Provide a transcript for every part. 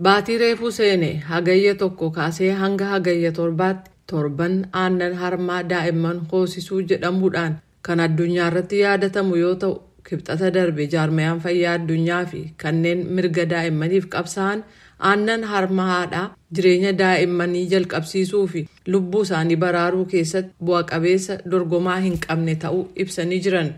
Baatii reefuu seene Hagayya 1 kaasee hanga Hagayya 7tti torban aannan harmaa daa'imman hoosisuu jedhamuudhaan kan addunyaa irratti yaadatamu yoo ta'u, Kibxata darbe jaarmayaan fayyaa addunyaa fi kanneen mirga daa'immaniif qabsaa'an aannan harma haadhaa jireenya daa'immanii jalqabsiisuu fi lubbuu isaanii baraaruu keessatti bu'a qabeessa dorgomaa hin qabne ta'uu ibsanii jiran.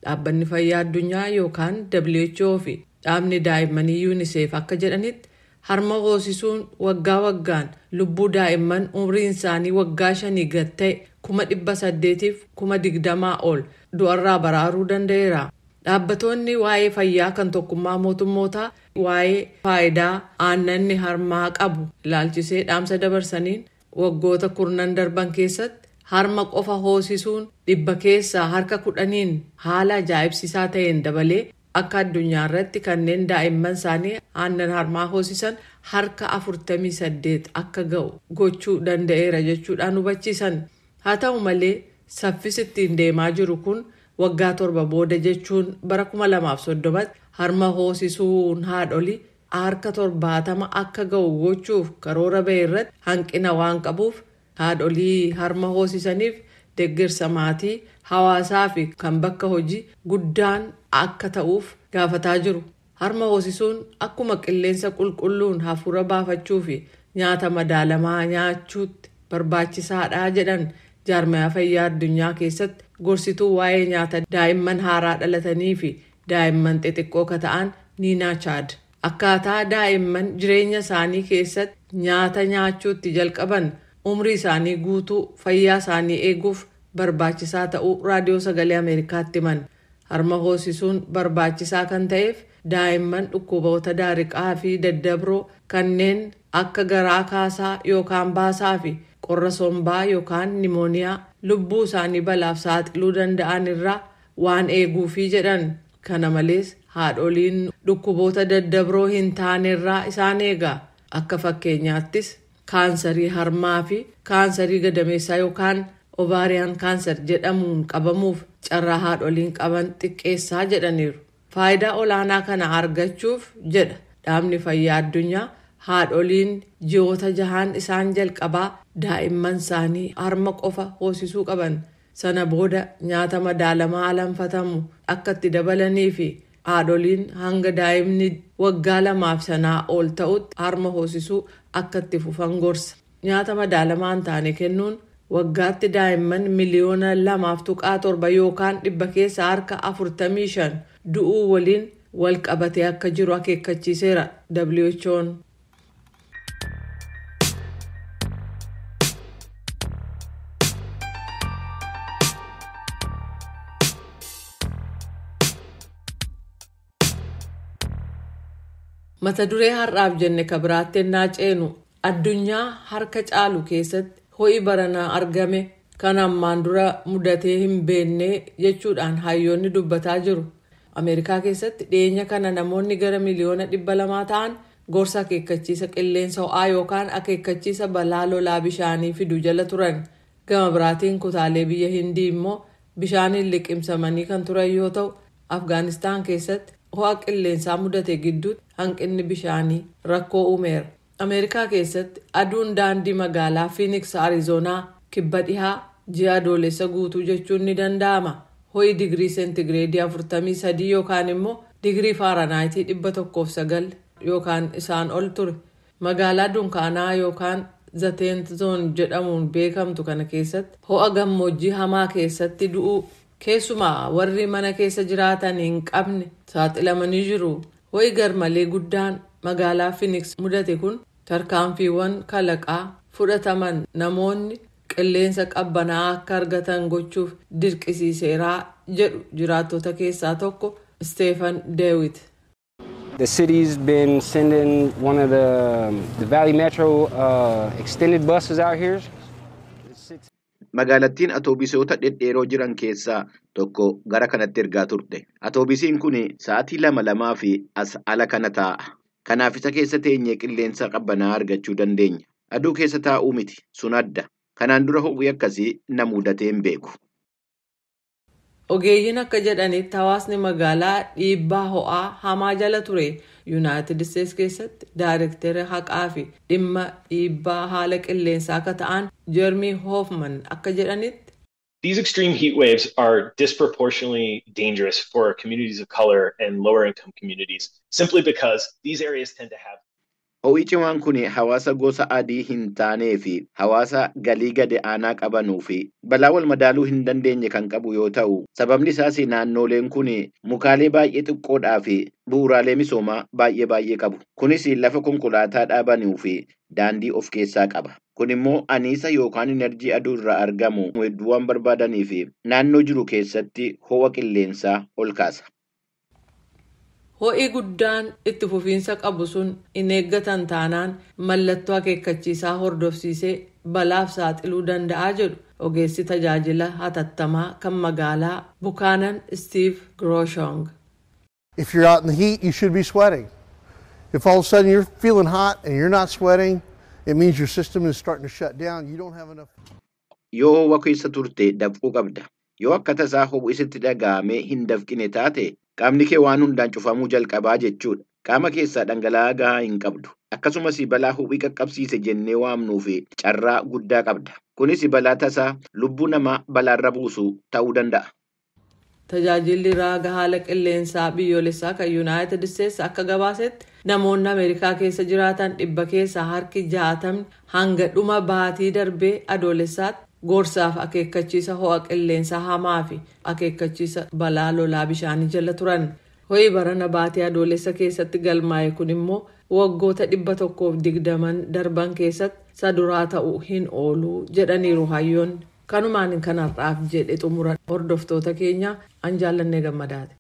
Dhaabbanni fayyaa addunyaa yookaan WHO fi dhaabni daa'immanii UNICEF akka jedhanitti, harma hoosisuun waggaa waggaan lubbuu daa'imman umriin isaanii waggaa 5 gad ta'e 820,000 ol du'arraa baraaruu danda'eera. Dhaabbatoonni waa'ee fayyaa kan Tokkummaa Mootummootaa waa'ee faayidaa aannanni harmaa qabu ilaalchisee dhaamsa dabarsaniin, waggoota kurnan darban keessatti harma qofa hoosisuun dhibba keessaa harka 10n haala ajaa'ibsiisaa ta'een dabalee, akka addunyaa irratti kanneen daa'imman isaanii aannan harmaa hoosisan harka 48 akka ga'u gochuu danda'eera jechuudhaan hubachiisan. Haa ta'u malee, saffisi ittiin deemaa jiru kun waggaa 7 booda, jechuun bara 2030tti, harma hoosisuun haadholii harka 70 akka ga'u gochuuf karoora ba'e irratti hanqina waan qabuuf, haadholii harma hoosisaniif deeggarsa maatii, hawaasaa fi kan bakka hojii guddaan akka ta'uuf gaafataa jiru. Harma hoosisuun akkuma qilleensa qulqulluun hafuura baafachuu fi nyaata madaalamaa nyaachuutti barbaachisaadha jedhan jaarmayaa fayyaa addunyaa keessatti gorsituu waa'ee nyaata daa'imman haaraa dhalatanii fi daa'imman xixiqqoo ka ta'an Niinaa Chaad. Akkaataa daa'imman jireenya isaanii keessatti nyaata nyaachuutti jalqaban umrii isaanii guutuu fayyaa isaanii eeguuf barbaachisaa ta'uu Raadiyoo Sagalee Ameerikaatti himan. Harma hoosisuun barbaachisaa kan ta'eef daa'imman dhukkuboota daariqaa fi daddabroo kanneen akka garaa kaasaa yookaan baasaa fi qorra sombaa yookaan nimooniyaa lubbuu isaanii balaaf saaxiluu danda'an irraa waan eeguufi jedhan. Kana malees, haadholiin dhukkuboota daddabroo hin taanerraa isaan eega. Akka fakkeenyaattis kaansarii harmaa fi kaansarii gadameessaa yookaan ovarian cancer jedhamuun qabamuuf carraa haadholiin qaban xiqqeessaa jedhaniiru. Faayidaa olaanaa kana argachuuf, jedha dhaabni fayyaa addunyaa, haadholiin ji'oota jahaan isaan jalqabaa daa'imman isaanii harma qofa hoosisuu qaban. Sana booda nyaata madaalamaa alanfatamu akka itti dabalanii fi haadholiin hanga daa'imni waggaa 2f sanaa ol ta'utti harma hoosisuu akka itti fufan gorsa. Nyaata madaalamaa hin taane kennuun waggaatti daa'imman miliyoona 2.7 yookaan dhibba keessa harka 45 du'uu waliin wal qabatee akka jiru akeekkachiiseera WHO'n. Mata duree har'aaf jenne ka biraatti ennaa ceenu, addunyaa harka caalu keessatti ho'i baranaa argame kan ammaan dura mudatee hin beekne jechuudhaan hayyoonni dubbataa jiru. Ameerikaa keessatti dhiyeenya kana namoonni gara miliyoona 200 ta'an gorsa akeekkachiisa qilleensa ho'aa yookaan akeekkachiisa balaa lolaa bishaanii fidu jala turan. Gama biraatiin kutaalee biyya Hindii immoo bishaaniin liqimsamanii kan turan yoo ta'u, Afgaanistaan keessatti ho'a qilleensaa mudate gidduutti hanqinni bishaanii rakkoo uumeera. Ameerikaa keessatti aduun daandii magaalaa Fiiniks, Arizoonaa kibba dhihaa ji'a Adoolessa guutuu jechuun ni danda'ama. Ho'i digirii seentigireedii 43 yookaan immoo digirii faaranaaytii 109 yookaan isaan ol ture. Magaalaa dunkaanaa yookaan The Tent Zone jedhamuun beekamtu kana keessatti ho'a gammoojjii hamaa keessatti du'uu keessumaa warri mana keessa jiraatan hin qabne saaxilamanii jiru. Ho'i garmalee guddaan magaalaa Fiiniks mudate kun tarkaanfiiwwan kalaqaa fudhataman namoonni qilleensa qabbanaa akka argatan gochuuf dirqisiiseeraa jedhu jiraattota keessaa tokko Steefan Deewit. The city's been sending one of the Valley Metro extended buses out here. Magaalattiin atoobisoota dhedheeroo jiran keessaa tokko gara kanatti ergaa turte. Atoobisiin kun sa'aatii lama lamaa fi as ala kana taa'a. Kanaaf isa keessa teenyee qilleensa qabbanaa argachuu dandeenya. Aduu keessa taa'uu miti, sun adda. Kanaan dura ho'i akkasii na mudatee hin beeku. Ogeeyyiin akka jedhanitti, hawaasni magaalaa dhiibbaa ho'aa hamaa jala ture. Yuunaayitid Isteetsi keessatti daayirektara haqaa fi dhimma dhiibbaa haala qilleensaa akka ta'an Jeermii Hoofman akka jedhanitti. These extreme heat waves are disproportionately dangerous for communities of color and lower income communities simply because these areas tend to have. Ho'i cimaan kun hawaasa gosa adii hin taanee fi hawaasa galii gadi aanaa qabanuu fi balaa wal madaaluu hin dandeenye kan qabu yoo ta'u, sababni isaas naannoleen kun mukaalee baay'ee xiqqoodhaa fi bu'uuraalee misoomaa baay'ee baay'ee qabu. Kunis lafa konkolaataa dhaabanuu fi daandii of keessaa qaba. Kun immoo aniisa yookaan enerjii aduu irraa argamu hedduu waan barbaadanii fi naannoo jiru keessatti ho'a qilleensaa ol kaasa. Ho'i guddaan itti fufiinsa qabu sun hin eeggatan taanaan mallattoo akeekkachiisaa hordofsiisee balaaf saaxiluu danda'a jedhu ogeessi tajaajila hatattamaa kan magaalaa Bukaanan Steve Groshong. If you're out in the heat, you should be sweating. If all of a sudden you're feeling hot and you're not sweating, it means your system is starting to shut down. You don't have enough. Yoo ho'a keessa turte dafquu qabda. Yoo akka tasaa ho'i sitti dhaga'amee hin dafqine taate, qaamni kee waan hundaan cufamuu jalqabaa jechuudha. Qaama keessaa dhangala'aa gahaa hin qabdu. Akkasumas balaa ho'i qaqqabsiise jennee waamnuu fi carraa guddaa qabda. Kunis balaa tasaa lubbuu namaa balaarra buusu ta'uu danda'a. Tajaajilli raaga haala qilleensaa biyyoolessaa kan Yuunaayitid Isteetsi akka gabaasetti, namoonni Ameerikaa keessa jiraatan 60% hanga dhuma baatii darbee Adoolessaatti gorsaaf akeekkachiisa ho'a qilleensaa hamaa fi akeekkachiisa balaa lolaa bishaanii jala turan. Ho'i barana baatii Adoolessa keessatti galmaa'e kun immoo waggoota 120n darban keessatti isa duraa ta'uu hin oolu jedhaniiru hayyoonni. Kanumaan kanarraaf jedhe xumura, hordoftoota keenya, an Jaallannee Gammadaate.